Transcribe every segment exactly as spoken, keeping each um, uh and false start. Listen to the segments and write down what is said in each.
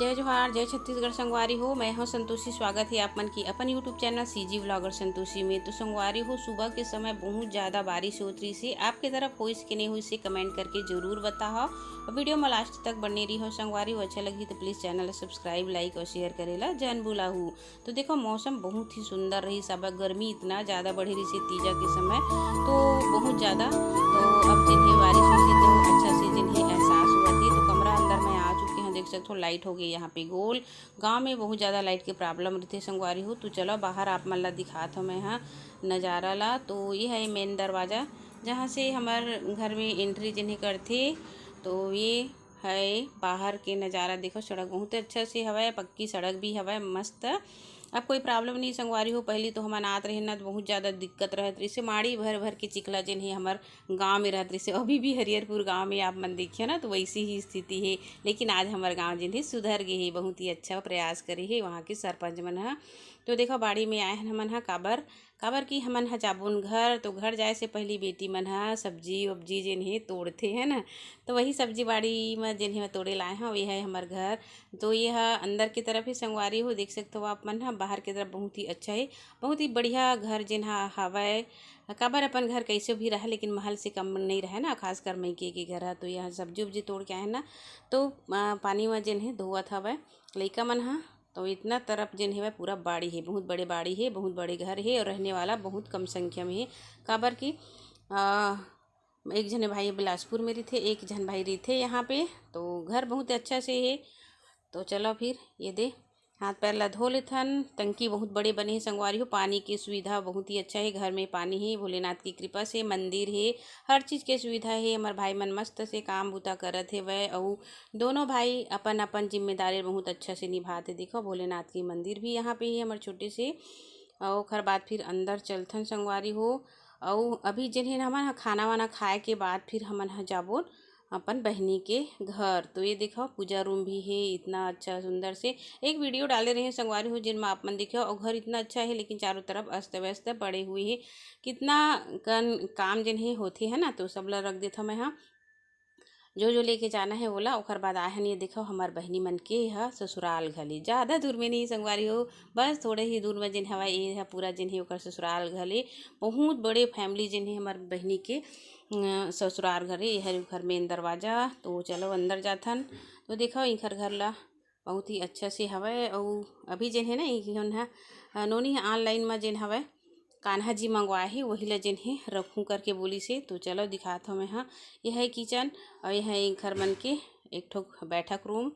जय जोहार, जय छत्तीसगढ़ संगवारी हो। मैं हूं संतोषी, स्वागत है आप मन की अपन YouTube channel CG vlogger Santoshi में। तो संगवारी हो, सुबह के समय बहुत ज़्यादा बारिश होत रहिस हे। आपके तरफ होइस के नहीं होइस, कमेंट करके जरूर बताओ। और वीडियो में लास्ट तक बने रही हो संगवारी हो। अच्छा लगही तो प्लीज चैनल सब्सक्राइब, लाइक और शेयर करेला जन भुलाहू। तो देखो, मौसम बहुत ही सुंदर रहिस, अब गर्मी इतना ज़्यादा बढ़े रहिस हे तीजा के समय, तो बहुत ज़्यादा। तो अब जिन्हें बारिश होइस हे तो अच्छा से जिन्हें एहसास होवत हे। तो कमरा अंदर मैं आ चुके हैं, देख सकते हो लाइट हो गई यहाँ पे गोल। गांव में बहुत ज़्यादा लाइट के प्रॉब्लम रहिथे संगवारी हो। तो चलो बाहर आप मन ला दिखात हो मैं हा नज़ारा ला। तो ये है मेन दरवाज़ा, जहाँ से हमर घर में एंट्री जिन्हें करथे। तो ये है बाहर के नज़ारा। देखो, सड़क बहुत अच्छा से हवय, पक्की सड़क भी हवय, मस्त। अब कोई प्रॉब्लम नहीं संगवारी हो। पहली तो हमन आत रहे ना, तो बहुत ज़्यादा दिक्कत रहत रहिस हे, माड़ी भर भर के चिखला जेन हे हमर गांव में रहत रहिस हे। अभी भी हरिहरपुर गांव में आप मन देखिए ना, तो वैसी ही स्थिति हे। लेकिन आज हमर गांव जेन हे सुधर गे हे, बहुत ही अच्छा प्रयास करे हे वहाँ के सरपंच मन ह। तो देखो, बाड़ी में आए हन हमन ह, काबर काबर कि हमन ह जाबोन घर, तो घर जाए से पहली बेटी मन ह सब्जी वब्जी जेन हे तोड़थे, है ना। तो वही सब्जी बाड़ी म जेन हे मैं तोड़े लाए हव, ये है हमर घर। तो ये ह अंदर के तरफ ही संगवारी हो, देख सकते हो आप मन ह। बाहर के तरफ बहुत ही अच्छा है, बहुत ही बढ़िया घर जेन ह हवय। काबर अपन घर कैसे भी रहे, लेकिन महल से कम नहीं रहे ना, खासकर मइके के घर ह। तो यहाँ सब्जी उब्जी तोड़ के आए ना, तो आ, पानी म जेन हे धोवत हवय लइका मन ह। तो इतना तरफ जेन हेवय पूरा बाड़ी हे, बहुत बड़े बाड़ी हे, बहुत बड़े घर हे और रहने वाला बहुत कम संख्या में हे। काबर कि आ, एक झने भाई बिलासपुर में रहिथे, एक झन भाई रहिथे यहाँ पे। तो घर बहुत अच्छा से हे। तो चलो फिर ये दे हाथ पैर ला धो लेथन। टंकी बहुत बड़े बने हे संगवारी हो, पानी की सुविधा बहुत ही अच्छा हे। घर में पानी हे, भोलेनाथ की कृपा से मंदिर हे, हर चीज़ के सुविधा हे। हमर भाई मन मस्त से काम बुता करत हेवय, अउ दोनों भाई अपन अपन जिम्मेदारी बहुत अच्छा से निभात हे। देखो, भोलेनाथ के मंदिर भी यहाँ पे हे हमर छोटे से। अउ ओखर बाद फिर अंदर चलथन संगवारी हो। अउ अभी जेन हे हमन ह खाना वाना खाए के बाद फिर हमन ह जाबो अपन बहिनी के घर। तो ये देखो, पूजा रूम भी हे, इतना अच्छा सुंदर से एक वीडियो डाले रहे संगवारी हो, जिन में आप मन देखियो। और घर इतना अच्छा है, लेकिन चारों तरफ अस्त व्यस्त पड़े हुए हे। कितना कन काम जेन हे होथे, है ना, तो सबला रख देथव मैं हा। जो जो लेके जाना है ओला। ओकर बाद आए हन, ये देखो, हमर बहिनी मन के ह ससुराल घले। ज़्यादा दूर में नहीं संगवारी हो, बस थोड़े ही दूर में जेन हवय, ये ह पूरा जेन हे ओकर ससुराल घले। बहुत बड़े फैमिली जेन हे हमर बहिनी के, अ, ससुराल घरे। ये हरे ओकर मेन दरवाजा। तो चलो अंदर जाथन। तो देखो, इखर घर ला बहुत ही अच्छा से हवय। अउ अभी जेन हे ना, इहन ह, अ, नोनी ह ऑनलाइन म जेन हवय, कान्हा जी मंगवाए हे, वही ला जेन हे रखूं करके बोलिस हे। तो चलो दिखात हव मैं हा। ये है किचन और ये है घर मन के एक ठो बैठक रूम।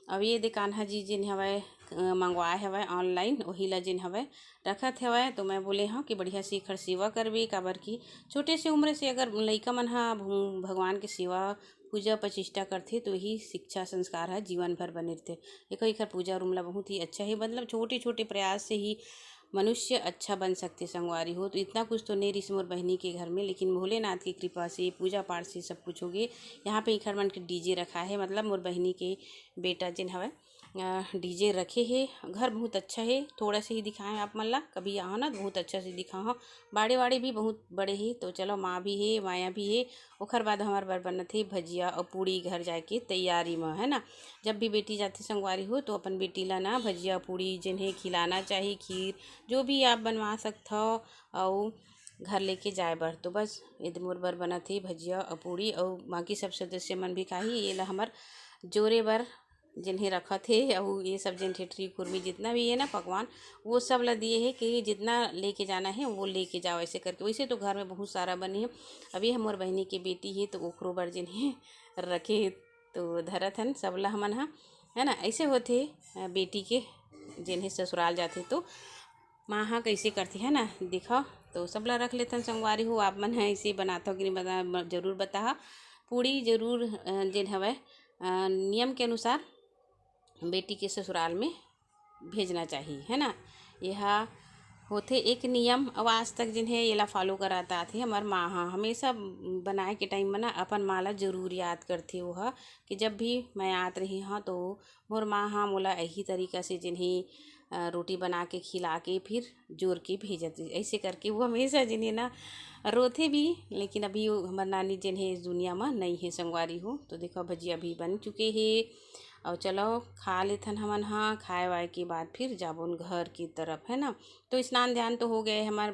और ये दे कान्हा जी जेन हवय, अ, मंगवाए हवय ऑनलाइन, वही ला जेन हवय रखत हवय। तो मैं बोले हव कि बढ़िया से एखर सेवा करबे, काबर कि छोटे से उम्र से अगर लइका मन हा भू-, भगवान के सेवा, पूजा पचिष्टा करथे, तो यही शिक्षा संस्कार ह जीवन भर बने रहिथे। देखो, एखर पूजा रूम ला बहुत ही अच्छा हे, मतलब छोटे छोटे प्रयास से ही मनुष्य अच्छा बन सकथे संगवारी हो। तो इतना कुछ तो नहीं रिस मोर बहिनी के घर में, लेकिन भोलेनाथ की कृपा से, पूजा पाठ से सब कुछ हो गए। यहाँ पे एखर मन के डीजे रखा है, मतलब मोर बहिनी के बेटा जिन हवय, अ, डीजे रखे हे। घर बहुत अच्छा हे, थोड़ा से ही दिखाए आप मन ला, कभी आओ ना तो बहुत अच्छा से दिखाओ। बाड़े वाड़े भी बहुत बड़े हे। तो चलो, माँ भी हे, माया भी हे, ओखर बाद हमर बर बनत हे भजिया अउ पूड़ी घर जाए के तैयारी म, है ना। जब भी बेटी जाथे संगवारी हो, तो अपन बेटी ला ना भजिया, पूड़ी जेन हे खिलाना चाही, खीर, जो भी आप बनवा सकथव, अउ घर लेके जाए बर। तो बस ये दे मोर बर बनत हे भजिया अउ पूड़ी, अउ बाकी सब सदस्य मन भी खाही। ये ला हमर जोरे बर जेन हे रखत हे, अउ ये सब जेन ठेठरी खुरमी जितना भी है ना पकवान, वो सब ला दिए हे कि जितना लेके जाना है वो लेके जाओ, ऐसे करके। वैसे तो घर में बहुत सारा बने हे। अभी हमर बहिनी के बेटी हे, तो ओखरो बर जेन हे रखे हे, तो धरत हन सब ला हमन हा, है ना। ऐसे होथे, अ, बेटी के जेन हे ससुराल जाथे तो माँ हा कैसे करथे, है ना। देखो, तो सब ला रख लेथन संगवारी हो। आप मन ह ऐसे बनाथव कि नहीं बता, जरूर बताहा। पूड़ी जरूर, अ, जेन हवय, अ, नियम के अनुसार बेटी के ससुराल में भेजना चाही, है ना। यह होथे एक नियम, अउ आज तक जिन हे येला फॉलो करत आत हे। हमर माँ ह हमेशा बनाए के टाइम में ना अपन माँ ला जरूर याद करथे। वो ह कि जब भी मैं आत रही हाँ, तो मोर माँ ह मोला यही तरीका से जिन हे, अ, रोटी बना के खिला के फिर जोर के भेजत रही। ऐसे करके वो हमेशा जिन हे ना रोथे भी। लेकिन अभी वो हमर नानी जिन हे इस दुनिया में नहीं है संगवारी हो। तो देखो, भजिया भी बन चुके हे। और चलो, खा लेथन हमन, हाँ, खाए वाए के बाद फिर जाबोन घर की तरफ, है ना। तो स्नान ध्यान तो हो गए, हमार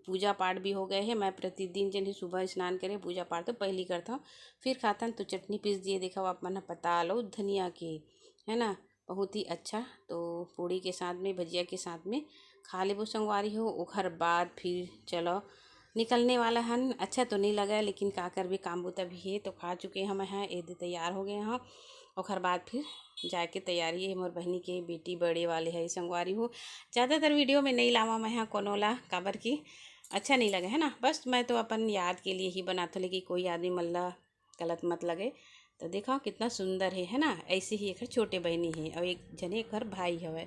पूजा पाठ भी हो गए है। मैं प्रतिदिन जन ही सुबह स्नान करे, पूजा पाठ तो पहली करता हूँ, फिर खाथन। तो चटनी पीस दिए, देखो आप मन ह, पताल और धनिया के, है ना, बहुत ही अच्छा। तो पूड़ी के साथ में, भजिया के साथ में खा लेबो संगवारी हो। ओखर बाद फिर चलो निकलने वाला हन। अच्छा तो नहीं लगा, लेकिन का करबे, काम बुता भी है। तो खा चुके हम हैं, एदे तैयार हो गए हैं। ओखर बाद फिर जाके तैयारी है। मोर बहिनी के बेटी बड़े वाले है संगवारी हो। ज़्यादातर वीडियो में नहीं लावा मैं हाँ कोनो ला, काबर की अच्छा नहीं लगे, है ना। बस मैं तो अपन याद के लिए ही बनाथो, लेकिन कोई आदमी मन ला गलत मत लगे। तो देखो कितना सुंदर है, है ना। ऐसे ही एक छोटे बहनी है और एक जने एक भाई हवे।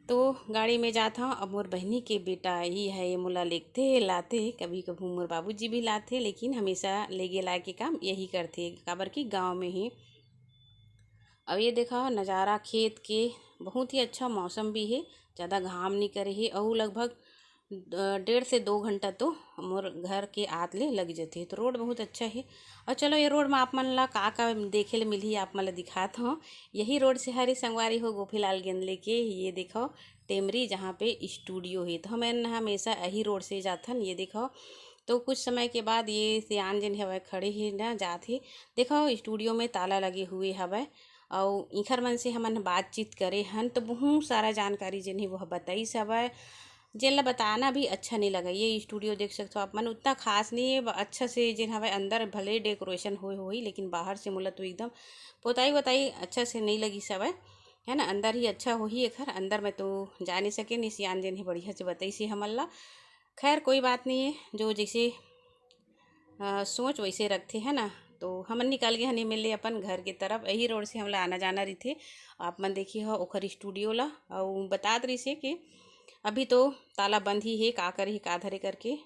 तो गाड़ी में जात हूँ। अब मोर बहनी के बेटा ही है, ये मोला लेगथे लाथे, कभी कभी मोर बाबूजी भी लाथे, लेकिन हमेशा लेगे लाए के काम यही करथे, काबर कि गाँव में ही। अब ये देखा नज़ारा खेत के, बहुत ही अच्छा मौसम भी है, ज़्यादा घाम नहीं करे है और लगभग ड-, डेढ़ से दो घंटा तो मोर घर के आत ले लग जथे। तो रोड बहुत अच्छा है। और चलो, ये रोड में आप मन ला का का देखे ले मिलही, आप मन ला दिखात हूँ। यही रोड से हरे संगवारी हो, गोपीलाल गेंदले के, ये देखो टेमरी, जहाँ पे स्टूडियो है। तो हमन हमेशा यही रोड से जाथन। ये देखो, तो कुछ समय के बाद ये सियान जन हवय खड़े ही ना जात ही। देखो, स्टूडियो में ताला लगे हुए हवय और इखर मन से हमन बातचीत करे हन, तो बहुत सारा जानकारी जन ही वो बताइस हवय, जेन ला बताना भी अच्छा नहीं लगा। ये स्टूडियो देख सकते हो आप मन, उतना खास नहीं है, ब-, अच्छा से जेन हवय अंदर भले डेकोरेशन होए होही, लेकिन बाहर से मोला तो एकदम पोताई वोताई अच्छा से नहीं लगिस हवय, है ना। अंदर ही अच्छा होही एखर, अंदर में तो जा नहीं सके, निशियान जेन ही बढ़िया से बताइस हे हमन ला। खैर, कोई बात नहीं है, जो जैसे अ, सोच वैसे रखथे, है ना। तो हमन निकल गए हन एम एल ए अपन घर के तरफ। यही रोड से हमला आना जाना रहिथे। आप मन देखिए हो ओखर स्टूडियो ला, अउ बतात रहिसे कि अभी तो ताला बंद ही हे, का करही का धरे करके।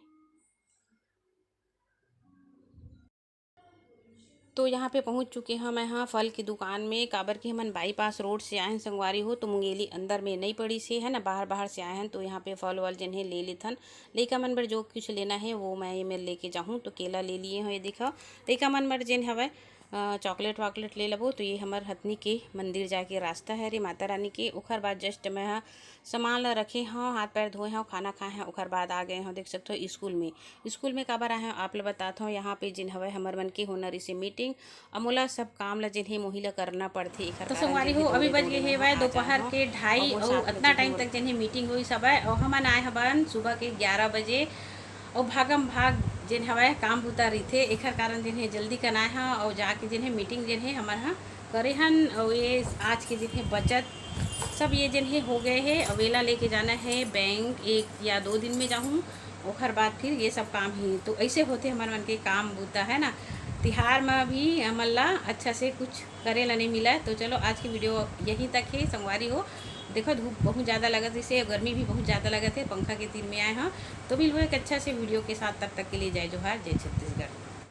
तो यहाँ पे पहुँच चुके हैं मैं, हाँ, फल की दुकान में, काबर कि हमन बाईपास रोड से आए हैं संगवारी हो, तो मुंगेली अंदर में नहीं पड़ी से, है ना, बाहर बाहर से आए हैं। तो यहाँ पे फल वल जेन हे ले लेथन, लइका मन बर जो कुछ लेना है वो मैं ये में लेके जाहूँ। तो केला ले लिए हूँ, ये देखो, लइका मन बर जेन हवय, अ, चॉकलेट वॉकलेट ले लेबो। तो ये हमर हथनी के मंदिर जाके रास्ता है रे माता रानी के। ओखर बाद जस्ट मैं ह सामान ला रखे हव, हाथ पैर धोए हव, खाना खाए हव, ओखर बाद आ गए हव, देख सकते हो, स्कूल में। स्कूल में काबर आए हव, आप ला बतात हव। यहाँ पे जेन हवय हमर मन के होना रहिसे मीटिंग, अउ मोला सब काम ला जेन हे मोही ला करना पड़थे। एखर तो कारण संगवारी जेन हो, हे अभी दौड़े बज दौड़े गए मैं हेवय हा दोपहर जात हव। के ढाई, अउ वो अउ साथ में अतना जेन टाइम होवय तक जेन हे मीटिंग होइस हवय, अउ हमन आए हवन सुबह के ग्यारह बजे। अउ भागम भाग जेन हवय काम बुता रहिथे, एखर कारण जेन हे जल्दी कन आए हव, अउ जाके जेन हे मीटिंग जेन हे हमर ह करे हन। अउ ये आज के जेन हे बचत सब ये जेन हे हो गए हे, अउ एला लेके जाना है बैंक, एक या दो दिन में जाहूँ, ओखर बाद फिर ये सब काम ही। तो ऐसे होथे हमर मन के काम बुता, है ना। तिहार में भी हमन ला अच्छा से कुछ करे ला नहीं मिला। तो चलो, आज की वीडियो यहीं तक है संगवारी हो। देखो, धूप बहुत ज़्यादा लगत रहिसे, गर्मी भी बहुत ज़्यादा लगत है, पंखा के तीर में आए हव। तो मिलबो एक अच्छा से वीडियो के साथ, तब तक के लिए जय जोहार, जय छत्तीसगढ़।